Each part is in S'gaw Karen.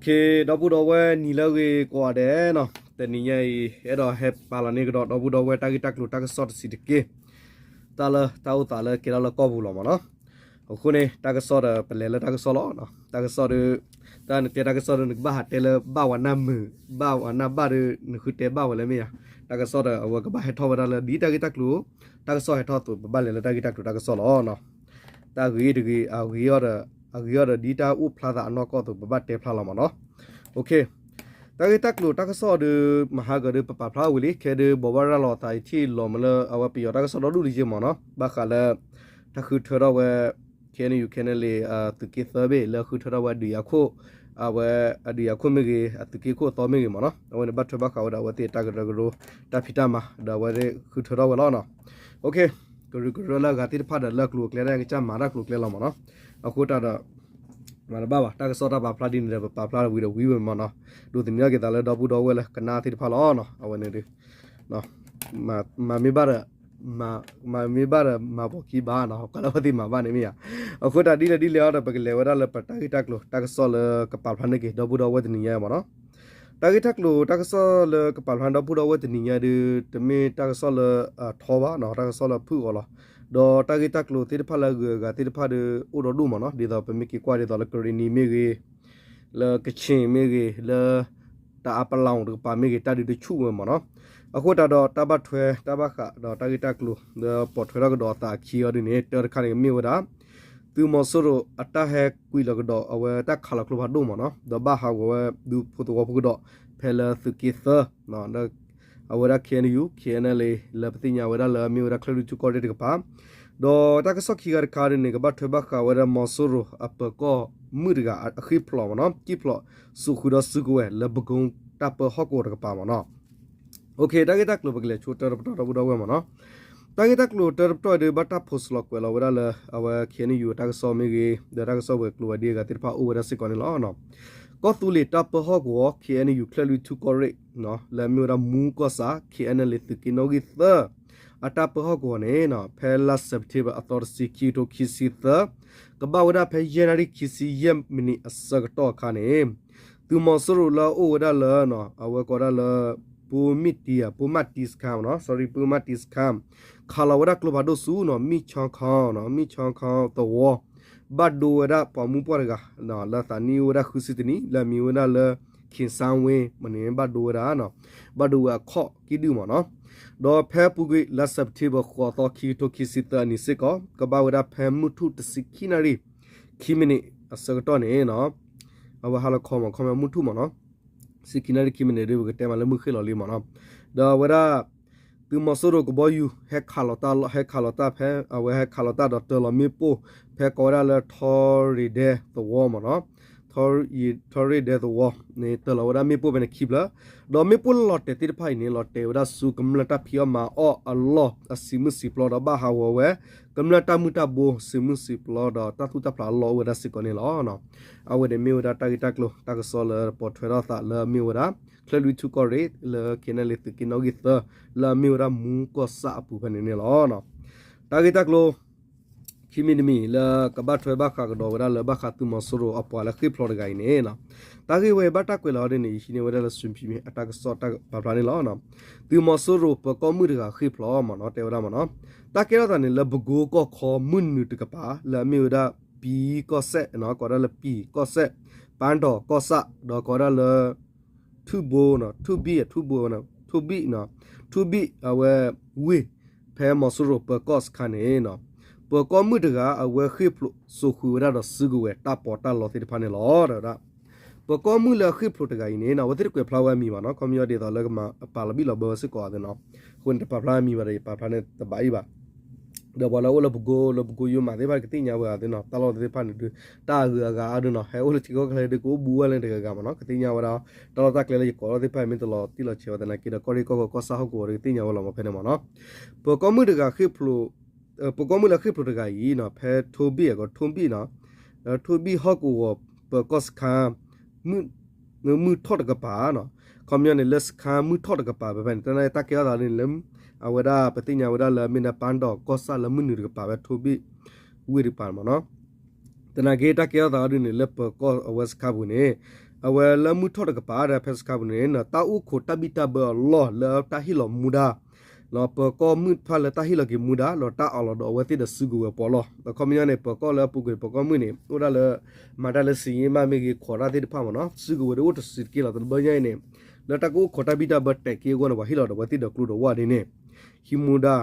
ဒီပုၢ်ဒီဝဲၢ်နံၤလၢအဂ့ၤကိးဂၤဒဲးနီၤ, တနံၤညါအံၤ အဲၣ်ဒိးဟဲပာ်လီၤန့ၢ်ကဒီး ဒီပုၢ်ဒီဝဲၢ်တၢ်ဂ့ၢ်တၢ်ကျိၤတၢ်ကစီၣ်တဆံးတက့ၢ်. တၢ်လၢတၢ်အိၣ်သးလၢကဲထီၣ်လၢကီၢ်ပူၤလီၤမ့ၢ်နီၤ. အဃိန့ၣ် တၢ်ကစီၣ်ဒီးပလဲၤလၢတၢ်ကစီၣ်လီၤ. တၢ်ကစီၣ်ဒီး တၢ်နတဲတၢ်ကစီၣ်ဒီး နကဘၣ်ဟးတဲလၢဘၣ်ဝဲနၢ်မုာ် ဘၣ်ဝဲနၢ်ဘၣ်ဒီး နဃုတဲဘၣ်ဝဲလၢမ့ၢ်ဧါ. တၢ်ကစီၣ်ဒီးအဝဲကဘၣ်ဟဲထီၣ်ဝဲဒၣ်လၢဒ်တၢ်ဂ့ၢ်တၢ်ကျိၤ တၢ်ကစီၣ်ဟဲထီၣ်အသိး ပဘၣ်လဲၤလၢတၢ်ဂ့ၢ်တၢ်ကျိၤတၢ်ကစီၣ်လီၤ. တၢ်ဂ့ၢ်တဂ့ၤ အဂ့ၤအီၤဒီး အဂ့ၤအီၤဒီးဒ်တၢ်အိၣ်ဖျါသးအနီၢ်ကီၢ်အသိး ပဘၣ်တဲဖျါလီၤမ့ၢ်နီၤ. တၢ်ဂ့ၢ်တၢ်ကျိၤတၢ်ကစီၣ်ဒီး မဟါကဒီးပပာ်ဖျါဝံၤလံ ခဲဒုးဘိးဘၣ်ရၤလီၤသးအံၤထံၣ်လီၤမ့ၢ်လၢ အဝဲပယီၤတၢ်ကစီၣ်ဒီဒူၣ်တယ့ၢ်မ့ၢ်နီၤ. ဘၣ်ဃးလၢ တၢ်ဃုထၢထီၣ်ဝဲ KNU KNLA သုးက့သၢဘ့ၣ် လၢဃုထၢထီၣ်ဝဲအဒုးယၤခိၣ် အဝဲအဒုးယၤခိၣ်မ့ၢ်ဂ့ၤ အသုးက့ခိၣ်အသီမ့ၢ်ဂ့ၤမ့ၢ်နီၤ. အဝဲန့ၣ်ဘၣ်ထွဲဘၣ်ဃးဝဲဒၣ်အဝဲသ့ၣ်တၢ်ကရၢကရိ တၢ်ဖံးတၢ်မၤ ဒီးအဝဲသ့ၣ်ဃုထၢထီၣ်ဝဲလီၤနီၤ. ကရူၢ်ကရၢလၢအဂၤသ့ၣ်တဖၣ်ဒီးလၢအကျိၤအကျဲ တၢ်ကစၢ်မၤတၢ်ကျိၤကျဲလီၤမ့ၢ်နီၤ. အဃိတၢ်ဒီး မၤတဘၣ်ဘၣ် တၢ်ကစီၣ်တၢ်ပာ်ဖျါဒ်န့ၣ်ဒီး ပပာ်ဖျါဝံၤဒီးဝံၤဝဲမ့ၢ်နီၤ. ဒိးသန့ၤထီၣ်က့ၤသးလၢဒီပုၢ်ဒီဝဲၢ်လၢကနၣ်သ့ၣ်တဖၣ်လီၤနီၤ. အဝဲန့ၣ်ဒီး မၤမ့ၢ်ဘၣ်ဒီး မၤမ့ၢ်ဘၣ်ဒီးမၤပိာ်ခံဘၣ်နီၤ ကွၢ်လၢအဝဲသ့ၣ်မၤဘၣ်န့ၣ်မ့ၢ်ဧါ. အဃိတၢ်ဒ်လဲၣ်ဒ်လဲၣ်အံၤဒီး ပကလဲၤဝဲဒၣ်လၢပတၢ်ဂ့ၢ်တၢ်ကျိၤတၢ်ကစီၣ်လၢကပာ်ဖျါန့ၢ်က့ၤ ဒီပုၢ်ဒီဝဲၢ်တနံၤညါမ့ၢ်နီၤ. တၢ်ဂ့ၢ်တၢ်ကျိၤတၢ်ကစီၣ်လၢကပာ်ဖျါဒီပုၢ်ဒီဝဲၢ်တနံၤညါဒီး တမ့ၢ်တၢ်ကစီၣ်လၢအထီဘၣ်နီၤ တၢ်ကစီၣ်လၢအဖုၣ်အီၤလီၤ. ဒီးတၢ်ဂ့ၢ်တၢ်ကျိၤသ့ၣ်တဖၣ်လၢအဂုၤအဂၤသ့ၣ်တဖၣ်ဒီး အိၣ်ဒီးဒိၣ်မ့ၢ်နီၤ ဒ်သိးပမ့ၢ်က့ၤကွၢ်ဒ်သိးလၢကရ့ၣ်နံၤမ့ၢ်ဂ့ၤ လၢကခ့ၣ်မ့ၢ်ဂ့ၤ လၢတၢ်အါပလီၢ်တကပၤမ့ၢ်ဂ့ၤ တၢ်ဒုးတဆူၣ်ဝဲမ့ၢ်နီၤ. အဃိတၢ်ဒီးတၢ်ဘၣ်ထွဲတၢ်ဘၣ်ဃးဒီးတၢ်ဂ့ၢ်တၢ်ကျိၤ လၢပိာ်ထွဲထီၣ်ကဒီးအသးအခံအီၤဒ်န့ၣ် တၢတခါန့ၣ်ကမ့ၢ်ဝဲဒၣ် သုးမီၤစိရိၤအတၢ်ဟဲကွံာ်လီၤကဒီး အဝဲတၢ်ခးလီၤကျိဖးဒိၣ်မ့ၢ်နီၤ ဒီးဘၣ်ဟးဂီၤဝဲဒူဖိသဝီဖိကဒီး ဖဲလၢသုးက့သၢ အဝဲဒၣ် KNU KNLA လၢပသ့ၣ်ညါဝဲဒၣ်လၢအမ့ၢ်ဝဲဒၣ်ချၢၣ်လွံၢ်ထူၣ်ကီၢ်ရ့ၣ်တကပၤ ဒီးတၢ်ကစီၣ်ခံဂၤတခါဒ်န့ၣ် ကဘၣ်ထွဲဘၣ်ဃးဝဲဒၣ်မီၤစိရိၤအပၢၤကီၢ်မုၣ်တဂၤအဃံၢ်ဖျိးမ့ၢ်နီၤ ကံၣ်ဖျိးစိာ်ဃုာ်ဒီးစုကဝဲၤလၢပကိတၢ်ပၢဟီၣ်ကဝီၤတကပၤမ့ၢ်နီၤ. တၢ်ဂ့ၢ်တၢ်ကျိၤပကလဲၤဆိတၢတပတီၢ်ဒီပုၢ်ဒီဝဲၢ်မ့ၢ်နီၤ. တၢ်ဂ့ၢ်တၢ်ကျိၤတၢတပတီၢ်အံၤဒီး ဘၣ်တၢ်ဖိးစလီၤကွဲးလီၤဝဲဒၣ်လၢ အဝဲ KNU တၢ်ကစီၣ်မ့ၢ်ဂ့ၤ ဒီးတၢ်ကစီၣ်ဝဲၤကျိၤဝဲၤဒ့အဂၤသ့ၣ်တဖၣ်အိၣ်ဝဲဒၣ်စ့ၢ်ကီးန့ၣ်လီၤ. ကီၢ်သူလ့ၤတၢ်ပၢဟီၣ်ကဝီၤ KNU ချၢၣ်လွံၢ်ထူၣ်ကီၢ်ရ့ၣ် လၢအမ့ၢ်ဝဲဒၣ်မူကီၢ်ဆၣ် KNLA သုးက့နီၣ်ဂံၢ်သၢ အတၢ်ပၢဟီၣ်ကဝီၤန့ၣ် ဖဲလါစဲးပထ့ဘၢၣ်အသီတဆံ ခံကထိခံဆံသၢ ကဘၣ်ဝဲဒၣ်ဖဲယဲၢ်နၣ်ရံၣ်ခံဆံယဲၢ်မံးနံးအဆၢကတီၢ်အခါန့ၣ် သုးမီၤစိရိၤလၢအအိၣ်ဝဲဒၣ်လၢ အဝဲကိးဒၣ်လၢ ပိမၣ်တံ ပိမၣ်တံစခန်းမ့ၢ်နီၤ sorry ပိမၣ်တံစခန်း ခးလီၤဝဲဒၣ်ကျိဖးဒိၣ်ဆူနီၤ မံၣ်ချီခီနီၤ မံၣ်ချီခီသဝီ ဘၣ်ဒိဝဲဒၣ်ပှၤမူပှၢ်တဂၤ လၢသးနံၣ်အိၣ်ဝဲဒၣ်ဃုဆံတနံၣ် လၢအမံၤဝဲဒၣ်လၢ ခင်ဆန်းဝင်း မ့ၢ်န့ၣ် ဘၣ်ဒိဝဲဒၣ် ဘၣ်ဒိဝဲအခီၣ်ကံၣ်ဒုၣ်မ့ၢ်နီၤ ဒီးဖဲအပူၤကွံာ် လါစဲးပထ့ဘၢၣ် ဃိးသီ ခံကထိခံဆံသၢအနံၤစ့ၢ်ကီး ကဘၣ်ဝဲဒၣ်ဖဲမုၢ်ထူၣ်တဆံခံနၣ်ရံၣ် ခံမံးနံးအဆၢကတီၢ်န့ၣ် အဝဲဟါလီၤခီမ့ၢ် ခီမ့ၢ်မုၢ်ထူၣ်မ့ၢ်နီၤ ဆံခံနၣ်ရံၣ်ခံမံးနံးဒ်ပကတဲမးလၢမုၢ်ဃ့ၢ်လီၤလံမ့ၢ်နီၤ ဒီးအဝဲဒၣ် သုးမီၤစိရိၤကဘီယူၤ ဟဲခးလီၤတၢ် ဟဲခးလီၤတၢ်ဖဲ အဝဲဟဲခးလီၤတၢ်ဒီးတၢၤလီၤမ့ၣ်ပိၢ် ဖဲကိးဝဲဒၣ်လၢထီရ့ၤဒဲသဝီမ့ၢ်နီၤ ထီရ့ၤဒဲသဝီန့ၣ် တၢၤလီၤဝဲဒၣ်မ့ၣ်ပိၢ်ဖဲန့ၣ်ခံဖျၢၣ် ဒီးမ့ၣ်ပိၢ်လီၤတဲာ်သ့ၣ်တဖၣ်အံၤန့ၣ် လီၤတဲာ်ဝဲဒၣ်ဆူကမျၢၢ်တၢ်ဖံးအီၣ်မၤအီၣ်အလီၢ်အစံးမုၢ်စံးပျီဒီးဘၣ်ဟးဂီၤဝဲ ကမျၢၢ်တၢ်မုၢ်တၢ်ဘိစံးမုၢ်စံးပျီဒီးတၢ်သူၣ်တၢ်ဖျးအလီၢ်အိၣ်ဝဲဒၣ်စ့ၢ်ကီးန့ၣ်လီၤ. အဝဲန့ၣ်မ့ၢ်ဝဲဒၣ်တၢ်ဂ့ၢ်တၢ်ကျိၤ တၢ်ကစီၣ်လၢပိာ်ထွဲထီၣ်သးလၢအမ့ၢ်ဝဲဒၣ် ချၢၣ်လွံၢ်ထူၣ်ကီၢ်ရ့ၣ် လၢ KNLA သုးက့နီၣ်ဂံၢ်သၢ လၢအမ့ၢ်ဝဲဒၣ်မူကီၢ်ဆၣ်အပူၤဖဲန့ၣ်န့ၣ်လီၤ. တၢ်ဂ့ၢ်တၢ်ကျိၤ ခံမံၤတမံၤလၢကဘၣ်ထွဲဘၣ်ဃးကဒီးဝဲဒၣ်လၢဘၣ်ဃးသုးမီၤစိရိၤအပှၤလၢဃ့ၢ်ဖျိးတဂၤအံၤန့ၣ် တၢ်ဂ့ၢ်ဝဲဘၣ်တၢ်ကွဲးလီၤဒ်န့ၣ် ယဟံးန့ၢ်ဝဲဒၣ်လၢ Sun Pimee အတၢ်ကစီၣ်တၢ်ပာ်ဖျါန့ၣ်လီၤ. သုးမီၤစိရိၤပၢၤကီၢ်မုၣ်တဂၤဃ့ၢ်ဖျိးမ့ၢ်နီၤ တဲဝဲဒၣ်မ့ၢ်နီၤ တၢ်ကဲထီၣ်သးန့ၣ်လၢပကိကီၢ်ခီမုၢ်နုာ်တကပၤ လၢအမ့ၢ်ဝဲဒၣ်ပံၤကီၢ်စဲၣ် ကိးဒၣ်လၢပံၤကီၢ်စဲၣ် ပၢ်ဒီးကီၢ်ဆၣ် ဒီးကိးဒၣ်လၢ ထူၣ်ဘိ ထူၣ်ဘံၣ် ထူၣ်ဘိ ထူၣ်ဘံၣ် ထူၣ်ဘံၣ်အဝဲဝ့ၢ် ဖဲမီၤစိရိၤပၢၤကီၢ်စခါန့ၣ် ပၢၤကီၢ်မုၣ်တဂၤ အဝဲဃ့ၢ်ဖျိးစိာ်ဃုာ်ဝဲဒၣ်ဒီးစုကဝဲၤတၢ်ပီးတၢ်လီသ့ၣ်တဖၣ်န့ၣ်လီၤ. ဒီး ပၢၤကီၢ်မုၣ်လၢအဃ့ၢ်ဖျိးတဂၤအံၤန့ၣ် အဝဲသ့ၣ်တကွဲးဖျါဝဲအမံၤဘၣ်နီၤ ခီပညီဒ်သိးလၢကမၤပာ်လီၤဘံၣ်လီၤဘၢဝဲစ့ၢ်ကီးအသးနီၤ အဃိန့ၣ် တပာ်ဖျါအမံၤဘၣ်ဒီး ယပာ်ဖျါန့ၣ်တဘၣ်အံၤဘၣ် ဒီးပှၤလၢအိၣ်လၢပကိ လၢပကိယိမးသ့ၣ်တဖၣ်န့ၣ် ကသ့ၣ်ညါဝဲအသးနီၤ တၢ်လီၢ်သ့ၣ်တဖၣ်န့ၣ်ဒုး တၢ်အဂုၤအဂၤအါဒုးနီၤ ဟဲအိၣ်လၢထံကီၢ်ချၢဒုး ကအိၣ်ဘူးဝဲလၢတဂၤဂၤမ့ၢ်နီၤ ကသ့ၣ်ညါဝဲဒၣ် တၢ်လီၢ်တၢ်ကျဲလၢယကိးထီၣ်သ့ၣ်တဖၣ်န့ၣ် မ့ၢ်တလီၤတံၢ်လီၤဆဲးဝဲသနာ်က့ဒီး ကီၢ်ရ့ၣ်ကီၢ်ဂီၤကီၢ်ဆၣ်ဟီၣ်ကဝီၤဒီးကသ့ၣ်ညါဝဲလီၤမ့ၢ်ဖဲန့ၣ်မ့ၢ်နီၤ ပၢၤကီၢ်မုၣ်တဂၤဃ့ၢ်ဖျိး ပၢၤကီၢ်မုၣ်လၢအဃ့ၢ်ဖျိးတဂၤအံၤနီၤ ဖဲထိၣ်ဘံၣ်အဂီၢ် ထိၣ်ဘံၣ်နီၤ ထိၣ်ဘံၣ်ဟီၣ်ကဝီၤပၢၤကီၢ်စခါ မုၢ်ထီၣ်တကပၤနီၤ ခီပညီန့ၣ် လၢစခါမုၢ်ထီၣ်တကပၤဖဲဖဲန့ၣ် တၢ်န့ၣ်တၢ်ကဲထီၣ်သးဒ်န့ၣ်လၢ အဝဲဒၣ်ပသ့ၣ်ညါဝဲဒၣ်လၢမ့ၢ်ဒၣ်ပၢ်ဒီးကီၢ်ဆၣ်လၢမုၢ်နုာ်တကပၤဖဲထိၣ်ဘံၣ်ဝ့ၢ်တကပၤမ့ၢ်နီၤ သနာ်က့တၢ်ကဲထီၣ်သးဒ်န့ၣ် လၢပၢၤကီၢ်အဝဲစခါပူၤန့ၣ် အဝဲလၢမုၢ်ထီၣ်တကပၤဒီး ဖဲစခါပူၤန့ၣ် တၢ်အိၣ်ခိးတၢ်ဘံၣ်တၢ်ဘၢအလီၢ်လၢတၢ်ဟ့ၣ်လီၤမူဒါ ပၢၤကီၢ်မုၣ်တဖၣ်လၢတၢ်ဟ့ၣ်လီၤက့ၤမူဒါ ဒီးတၢ်အးလီၤဒီးအဝဲသ့ၣ်ဒီးစုကဝဲၤပီးလီၢ်. အခီပညီန့ၣ် ပၢၤကီၢ်လၢအပူၤကွံာ်ပၢၤကီၢ်မုၣ်န့ၣ် အိၣ်ဒၣ်လၢ မၤတၢ်လၢစံယ့မးမ့ၢ်ဂ့ၤ ခိးတၢ်သ့ၣ်တဖၣ်မ့ၢ်နီၤ စုကဝဲၤဒီးအိၣ်တစုတက့ၢ်လီၤ. တဘျီညါအံၤန့ၣ် လၢတၢ်ကအိၣ်ခိးတၢ်ဘံၣ်တၢ်ဘၢတဲာ်က့ၤအဂီၢ်န့ၣ် ပှၤဟ့ၣ်လီၤဒီးအဝဲသ့ၣ်ဒီးကျိဒီးဝၣ်ဒ်န့ၣ် ဟံးမူဒါ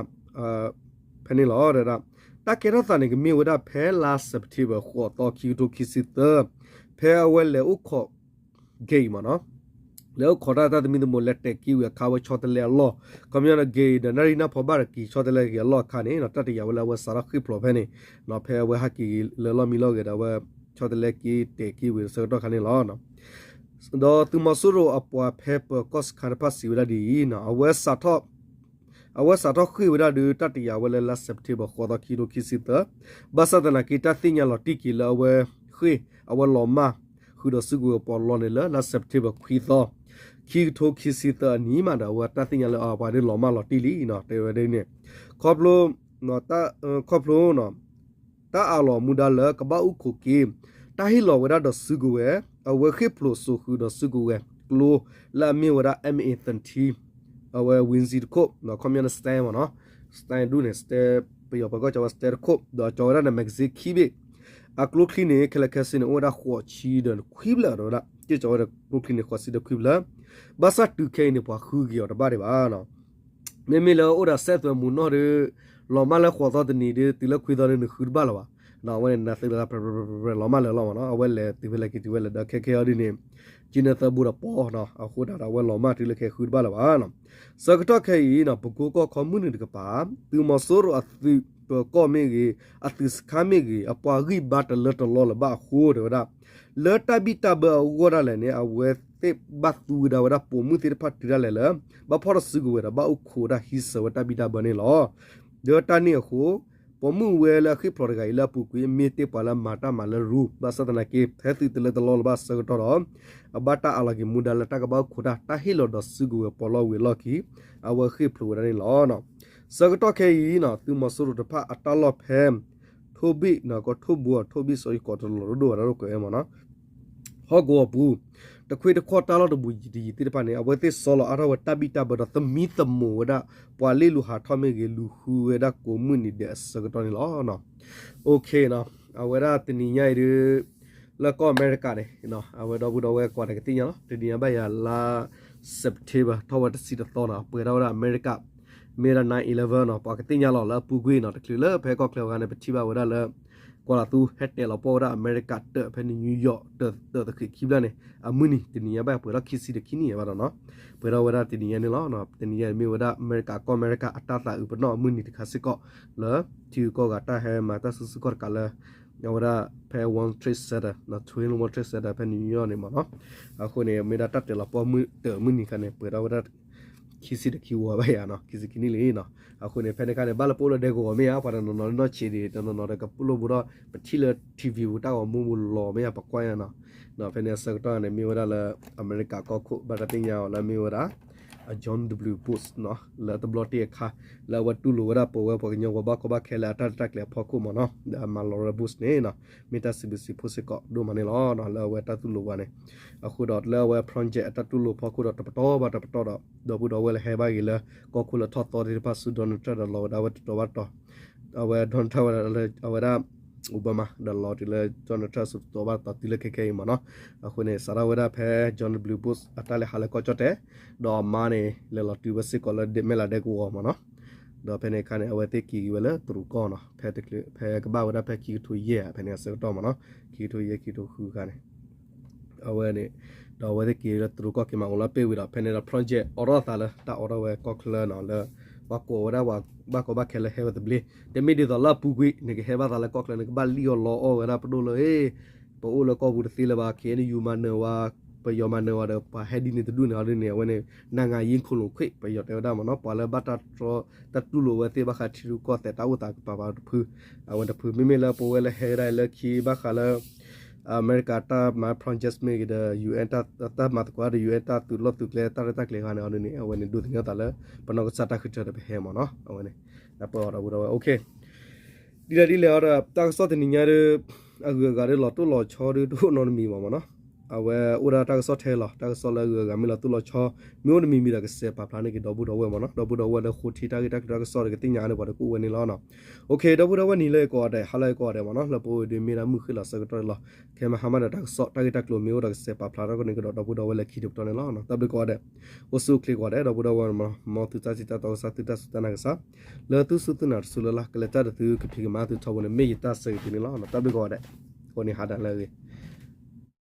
ဖဲန့ၣ်လီၤ. တၢ်ကဲထီၣ်သးန့ၣ် ကမ့ၢ်ဝဲဒၣ်ဖဲလါစဲးပထ့ဘၢၣ် ဃိးသီ ခံကထိခံဆံသၢ ဖဲအဝဲလဲၤအိၣ်ခိး ဂ့ၤမ့ၢ်နီၤ လဲၤအိၣ်ခိးတၢ်တၢ်သမံသမိး လဲၤတဲာ်က့ၤဝံၤအခါ အဝဲဆီတလဲအလီၢ် ခီပညီန့ၣ် ဂ့ၤဒီးနၣ်ရံၣ်နၢ်ဖီဘၣ်ဒီးက့ၤဆီတလဲက့ၤအလီၢ်အခါန့ၣ် တၢ်တယာ်ဝဲလၢအဝဲစးထီၣ်ဃ့ၢ်ဖျိးဖဲန့ၣ် ဖဲအဝဲဟးက့ၤလၢလီၢ်မံလီၢ်ဂဲၤဒီး အဝဲဆီတလဲက့ၤတဲာ်က့ၤဝံၤဆၢကတီၢ်ခါန့ၣ်လီၤ. ဒီးသုးမီၤစိရိၤအပှၤဖဲပၢၤကီၢ်စခါတဖၣ်စံးဝဲဒၣ်ဒ်အံၤ အဝဲစးထီၣ် အဝဲစးထီၣ်ဃ့ၢ်ဝဲဒၣ်ဒီး တၢ်တယာ်ဝဲလၢလါစဲးပထ့ဘၢၣ် ဃိးသီ ခံကထိခံဆံသၢ ဘၣ်ဆၣ်သနာ်က့ တၢ်သ့ၣ်ညါလီၤတံၢ်က့ၤလၢအဝဲဃ့ၢ် အဝဲလီၤမၢ် ဃုာ်ဒီးစုကဝဲၤပီးလီၢ်န့ၣ်လၢ လါစဲးပထ့ဘၢၣ် ခွံသီ ခံကထိခံဆံသၢအနံၤမးဒီး အဝဲတၢ်သ့ၣ်ညါလၢအပှၤဒ်လီၤမၢ်လီၤတံၢ်လံနီၤ တဲဝဲဒ်န့ၣ် ခီဖျိ ခီဖျိ တၢ်အးလီၤမူဒါလၢကဘၣ်အိၣ်ခိးက့ၤ တၢ်ဟ့ၣ်လီၤဝဲဒၣ်ဒီးစုကဝဲၤ အဝဲဃ့ၢ်ဖျိးစိာ်ဃုာ်ဒီးစုကဝဲၤ ကျိလၢအမ့ၢ်ဝဲဒၣ် M A thirteen အဝဲ ဝံၤစံတခိၣ် ခီပညီန့ၣ် စတဲမ့ၢ်နီၤ စတဲဒူၣ်န့ၣ် စတဲ ပယီၤပၢၤကီၢ်ကီဝဲစတဲတခိၣ် ဒီးကီဝဲဒၣ်န့ၣ် magazine ခံဘ့ၣ် အကျိချံန့ၣ် ခဲလၢာ်ခဲဆ့န့ၣ် အိၣ်ဝဲဒၣ်ဃိးဆံဒီးခွံဖျၢၣ်ဒီးဝဲဒၣ် က့ၢ်ကီဝဲဒၣ်ကျိချံန့ၣ် ဃိးဆံဒီးခွံဖျၢၣ် ဘၣ်ဆၣ်တုၤခဲအံၤန့ၣ် ပှၤဃုက့ၤအီၤတဘၣ်ဒံးဘၣ်နီၤ မ့မ့ၢ်လၢအိၣ်ဒီးစဲးသွဲးမူးနီၢ်ဒီး လီၤမၢ်လၢဃိးသီတနံၤဒီး တုၤလၢခွံသီန့ၣ် နဃုတဘၣ်လၢၤဘၣ်. အဝဲန့ၣ် နသုးလၢ လီၤမၢ်လၢလီၤမ့ၢ်နီၤ အဝဲလဲၤတုၤဖဲလဲၣ်က့ၤတုၤဖဲလဲၣ်ဒီး ခဲခဲအံၤဒ်န့ၣ် ကၠံနၢသၢဘိဒီးပီနီၤ အဃိဒၣ်ဒီးအဝဲလီၤမၢ်တုၤလၢခဲဃုတဘၣ်လၢၤဘၣ်နီၤ ဆၢကတီၢ်ခဲအံၤနီၤ ပကိကီၢ်ခီမုၢ်နုာ်တကပၤ သုးမီၤစိရိၤအသုးပၢၤကီၢ်မ့ၢ်ဂ့ၤ အသုးစခါမ့ၢ်ဂ့ၤ အပှၤဂံၢ်ဘါတလၢတလီလၢၤဘၣ်အဃိ တဲဝဲဒၣ် လၢတၢ်ဘံၣ်တၢ်ဘၢအဂီၢ်ဒၣ်လဲာ်န့ၣ် အဝဲသ့ၣ်ဘၣ်သူဝဲဒၣ်ဝဲဒၣ်ပိာ်မုၣ်သ့ၣ်တဖၣ်တုၤဒၣ်လဲာ်လၢ ဘၣ်ဖီၣ်တစုကဝဲၤဒီးဘၣ်အိၣ်ခိးဒၣ်ဟံးစၢၤဝဲတၢ်ဘံၣ်တၢ်ဘၢန့ၣ်လီၤ. ဒီးတၢ်န့ၣ်အဃိ ပိာ်မုၣ်ဝဲလၢအဃ့ၢ်ဖျိးတဂၤအံၤလၢအပူၤကွံာ် မ့ၢ်တ့ၢ်ပှၤလၢမၤတၢ်မၤလၢရူ ဘၣ်ဆၣ်သနာ်က့ ဖဲသုးတလၢတလီလၢၤဘၣ်ဆၢကတီၢ်ဒီး အဘၣ်တၢ်အးလီၤက့ၤမူဒါလၢတၢ်ကဘၣ်အိၣ်ခိးတၢ် တၢ်ဟ့ၣ်လီၤဒီးစုကဝဲၤပီးလီၢ်ဝံၤအလီၢ်ခံ အဝဲဃ့ၢ်ဖျိးဝဲဒၣ်န့ၣ်လီၤ. ဆၢကတီၢ်ခဲအံၤနီၤ သုးမီၤစိရိၤတဖၣ်အတၢ်လီၢ်ဖဲ ထိၣ်ဘံၣ်နီၤ ကီၢ်ထိၣ်ဘိ ထိၣ်ဘံၣ်စီၤယိၤကီးတလီၤဒိၣ်ဒိၣ်ဘၣ်ဒီးကွဲးဝဲမ့ၢ်နီၤ ဟီၣ်ကဝီၤပူၤ တခွ့တခီၣ်တၢ်လီၢ်တဘူးယံၤတယံၤသ့ၣ်တဖၣ်န့ၣ် အဝဲသ့ၣ်ဆီလီၤအါထီၣ်ဝဲတၢ်ဘံၣ်တၢ်ဘၢဒီးသမံသမိးဝဲဒၣ် ပှၤလ့ၣ်လူၤဟးထီၣ်မ့ၢ်ဂ့ၤ လူၤဃုဝဲဒၣ်ကိးမုၢ်နံၤဒဲးအဆၢကတီၢ်န့ၣ်လီၤ. Okay နီၤ အဝဲဒၣ်တနံၤညါအံၤဒုး လၢကီၢ်အမဲရကၤန့ၣ် အဝဲဒီပုၢ်ဒီဝဲၢ်ကွၢ်တကသ့ၣ်ညါလီၤ တနံၤညါဘၣ်ယၤလါ September ထီၣ်ဝဲတဆံတသီနီၤ ပှဲၤထီၣ်ဝဲဒၣ်အမဲရကၤ မ့ၢ်ဝဲဒၣ် nine eleven နီၤ ပှၤကသ့ၣ်ညါလီၤလၢအပူၤကွံာ်နီၤ တချုးလၢဖဲကီၢ်ချၢအဂၤန့ၣ် ပထံၣ်ဘၣ်ဝဲဒၣ်လၢ ကွာ်လၤသူဟဲတဲာ်လီၤပှီၢ်ဝဲဒၣ်အမဲရကၤတၢးဖဲ New York တၢးသၢသီခံဘျီန့ၣ် အမုၢ်နံၤ တနံၤညါဘၣ်ပှဲၤထီၣ်ခံဆံဒီးခံနံၣ်ဘၣ်ဒီးနီၤ ပှဲၤထီၣ်ဝဲဒၣ်တနံၤညါန့ၣ်လီၤ. တနံၤညါမ့ၢ်ဝဲဒၣ်အမဲရကၤ ကီၢ်အမဲရကၤအတၢ်သးအုးပနီၣ်အမုၢ်နံၤတခါစ့ၢ်ကီး လၢထံဂုၤကီၢ်ဂၤတၢ်ဟဲမၤတၢ်စုဆူၣ်ခီၣ်တကးလၢ အဝဲဒၣ်ဖဲ One Trade Center နီၤ Twin World Trade Center ဖဲ New York န့ၣ်မ့ၢ်နီၤ အဃိန့ၣ် မ့ၢ်ဒၣ်တၢ်တဲာ်လီၤပှီၢ်မုၢ်တၢးမုၢ်နံၤခါန့ၣ် ပှဲၤထီၣ်ဝဲဒၣ် ခံဆံဒီးခံဝီဘၣ်ယၤနီၤ ခံဆံခံနံၣ်လံနီၤ အဃိန့ၣ် ဖဲန့ၣ်ခါန့ၣ် ဘၣ်လၢပအိၣ်လၢဒဲကဝီၤမ့ၢ်ဧါ ပှၤတနီၤနီၤလၢနီၢ်ဆံးဒံး တနီၤနီၤဒီးကပလိၣ်ဘူးဒီး ပထံၣ်လၢ ထံၣ်ဝံၤပူၤတၢ်ဂီၤမူပူၤလီၤမ့ၢ်ဧါ ပကွၢ်ယၤနီၤ ဖဲန့ၣ်အဆၢကတီၢ်န့ၣ် မ့ၢ်ဝဲဒၣ်လၢ အမဲရကၤကီၢ်ခိၣ် ဘၣ်တၢ်သ့ၣ်ညါအီၤလၢမ့ၢ်ဝဲဒၣ် အ George W Bush နီၤ လၢတဘျီတ့ၢ်အခါ လၢအဝဲတူၢ်လိာ်ဝဲဒၣ်ပဝဲပှၤကညီပှၤဘၣ်ကီဘၣ်ခဲလၢအတၢ်ရဲၣ်တၢ်ကျဲၤအဖီခိၣ်မ့ၢ်နီၤ ဒီးအမါ Laura Bush န့ၣ်နီၤ မ့ၢ်တၢ်စံးဘျုးစံးဖှိၣ်စ့ၢ်ကီးဒိၣ်မးန့ၣ်လီၤ လၢအဝဲတၢ်တူၢ်လိာ်ပှၤန့ၣ် အဃိဒီးလၢအဝဲ project အတၢ်တူၢ်လိာ်ဖီခိၣ်ဒီးတပတီၢ်ဘၣ်တပတီၢ်ဒီး ဒီပုၢ်ဒီဝဲၢ်လၢဟဲဘၣ်ဂ့ၤလၢ ကီၢ်ခိၣ်လၢထီၣ်သီသ့ၣ်တဖၣ်ဆူ Donald Trump ဒီးလီၤဝဲဒၣ်ဝဲတတီၤဘၣ်တတီၤ အဝဲ Donald Trump ဝဲဒၣ်လၢ အဝဲဒၣ် Obama ဒီးလီၤတုၤလၢ Donald Trump ဆူတတီၤဘၣ်တတီၤတုၤလၢခဲခဲအံၤမ့ၢ်နီၤ အဃိန့ၣ် စးထီၣ်ဝဲဒၣ်ဖဲ George W Bush အတၢ်လဲၤဟးလၢကီၢ်ကၠီၣ်တဲၣ် ဒီးအမါန့ၣ် လဲၤလီၤတုၤဝဲစ့ၢ်ကီးလၢမဲၢ်လးဒဲကဝီၤမ့ၢ်နီၤ ဒီးဖဲန့ၣ်အခါန့ၣ် အဝဲသ့ၣ်က့ၤဝဲလၢတရူးကီၢ်နီၤ ဖဲတချုး ဖဲကဘၣ်ဝဲဒၣ်ဖဲခံကထိယဲၢ်ဧါ ဖဲန့ၣ်အဆၢကတီၢ်မ့ၢ်နီၤ ခံကထိယဲၢ် ခံကထိဃုအခါန့ၣ် အဝဲန့ၣ် ဒီးအဝဲသ့ၣ်က့ၤလၢတရူးကီၢ်က့ၤမၤအိၣ်လီၤပ့ၢ်ဝံၤဒီး ဖဲန့ၣ်ဒီး project အိးထီၣ်သးလၢတၢ်အိးထီၣ်ဝဲကီၢ်ချၢနီၤလၢ ပှၤကိးဝဲဒၣ်ပှၤဘၣ်ကီဘၣ်ခဲလၢဟဲဝဲသဘျ့ တမ့ၢ်ဒ်သိးလၢအပူၤကွံာ် နကဟဲဘၣ်သးလၢကီၢ်ချၢ နကဘၣ်လံၣ်အီၣ်လီအီၣ်ဝဲဒၣ်ပဒိၣ်လၢ ပအိၣ်လၢကီၢ်ပူၤတသ့လၢၤဘၣ် K N U မၤနၢၤဝဲ ပယီၤမၤနၢၤဝဲဒီး ပှၤဟဲဒ်န့ၣ်တဒူၣ်န့ၣ်အီၤဒ်န့ၣ် အဝဲန့ၣ် နိုင်ငံရေးခိုလှုံခွင့် ပယီၤတဲဝဲဒၣ်မ့ၢ်နီၤ ပှၤလၢဘၣ်တၢ်တြီ တၢ်တူၢ်လိာ်ဝဲသ့ၣ်ဘၣ်ဃးထံရူၢ်ကီၢ်သဲးတၢ်အိၣ်သးကပၤပၤတဖု အဝဲတဖု မ့မ့ၢ်လၢပဝဲလၢဟဲဒၣ်လၢခံဘၣ်ဃးလၢ အမဲရကၤတၢ်မၤ project မ့ၢ်ဂ့ၤဒီး UN တၢ်မၤသကိးဒီး UN တၢ်သုးလီၢ်သုးကျဲတၢ်ရဲၣ်တၢ်ကျဲၤဂၤန့ၣ်အီၤဒ်န့ၣ် အဝဲန့ၣ်ဒိးသန့ၤအသးလၢ ပနီၢ်ကစၢ်တၢ်ဃုထၢဒီးပဟဲမ့ၢ်နီၤ အဝဲန့ၣ် ပၢ်အီၤဒီးဝဲ okay ဒ်လဲၣ်ဒ်လဲၣ်အီၤဒီး တၢ်ကစီၣ်တနံၤညါဒီး အဂုၤအဂၤဒီးလီၤတိၢ်လီၤဆီဒီးတအိၣ်နီတမံၤဘၣ်မ့ၢ်နီၤ အဝဲအိၣ်ဒၣ်တၢ်ကစီၣ်ထဲလီၤ. တၢ်ကစီၣ်လၢအဂုၤအဂၤမ့ၢ်လီၤတိၢ်လီၤဆီ မ့ၢ်အိၣ်တမံၤမံၤဒီး ကစဲးပာ်ဖျါန့ၢ်က့ၤဒီပုၢ်ဒီဝဲၢ်မ့ၢ်နီၤ. ဒီပုၢ်ဒီဝဲၢ်လၢဃိထံတၢ်ဂ့ၢ်တၢ်ကျိၤတၢ်ကစီၣ်ဒီး ကသ့ၣ်ညါအါန့ၢ်ပှၤဒီး ကအိၣ်ဝဲန့ၣ်လီၤ. ဒီပုၢ်ဒီဝဲၢ်နံၤလၢကိးဂၤဒဲး ဟါလၢကိးဂၤဒဲးမ့ၢ်နီၤ, လၢပအိၣ်ဒ်မ့ၢ်ဒၣ်မုၢ်ဃ့ၢ်လီၤဆၢကတီၢ်လီၤ. ခဲမဟါမးဒီးတၢ်ကစီၣ်တၢ်ဂ့ၢ်တၢ်ကျိၤမ့ၢ်အိၣ်ဒီး ကစဲးပာ်ဖျါထီၣ်န့ၢ်က့ၤဒီး ဒီပုၢ်ဒီဝဲၢ်လၢခံတပတီၢ်န့ၣ်လီၤ. တၢ်ဘျုးကိးဂၤဒဲး, အိၣ်ဆူၣ်အိၣ်ချ့ကိးဂၤဒဲး ဒီပုၢ်ဒီဝဲၢ်မ့ၢ်နီၤ, မ်သုတၢ်စံးတၢ်တီကစၢ် သုတၢ်စူၢ်တၢ်နာ်ကစၢ်, လၢသုစူၢ်သုနာ်တစူၢ်လၢ်လၢ် ကလဲၤတၢ်ဒီးသုကဖံးကမၤသုထီဘိန့ၣ် မ့ၢ်ယတၢ်ဆၢဂ့ၤသုန့ၣ်လီၤ. တၢ်ဘျုးကိးဂၤဒဲး, ကိးနံၤဟါဒၣ်လၢအဂ့ၤ.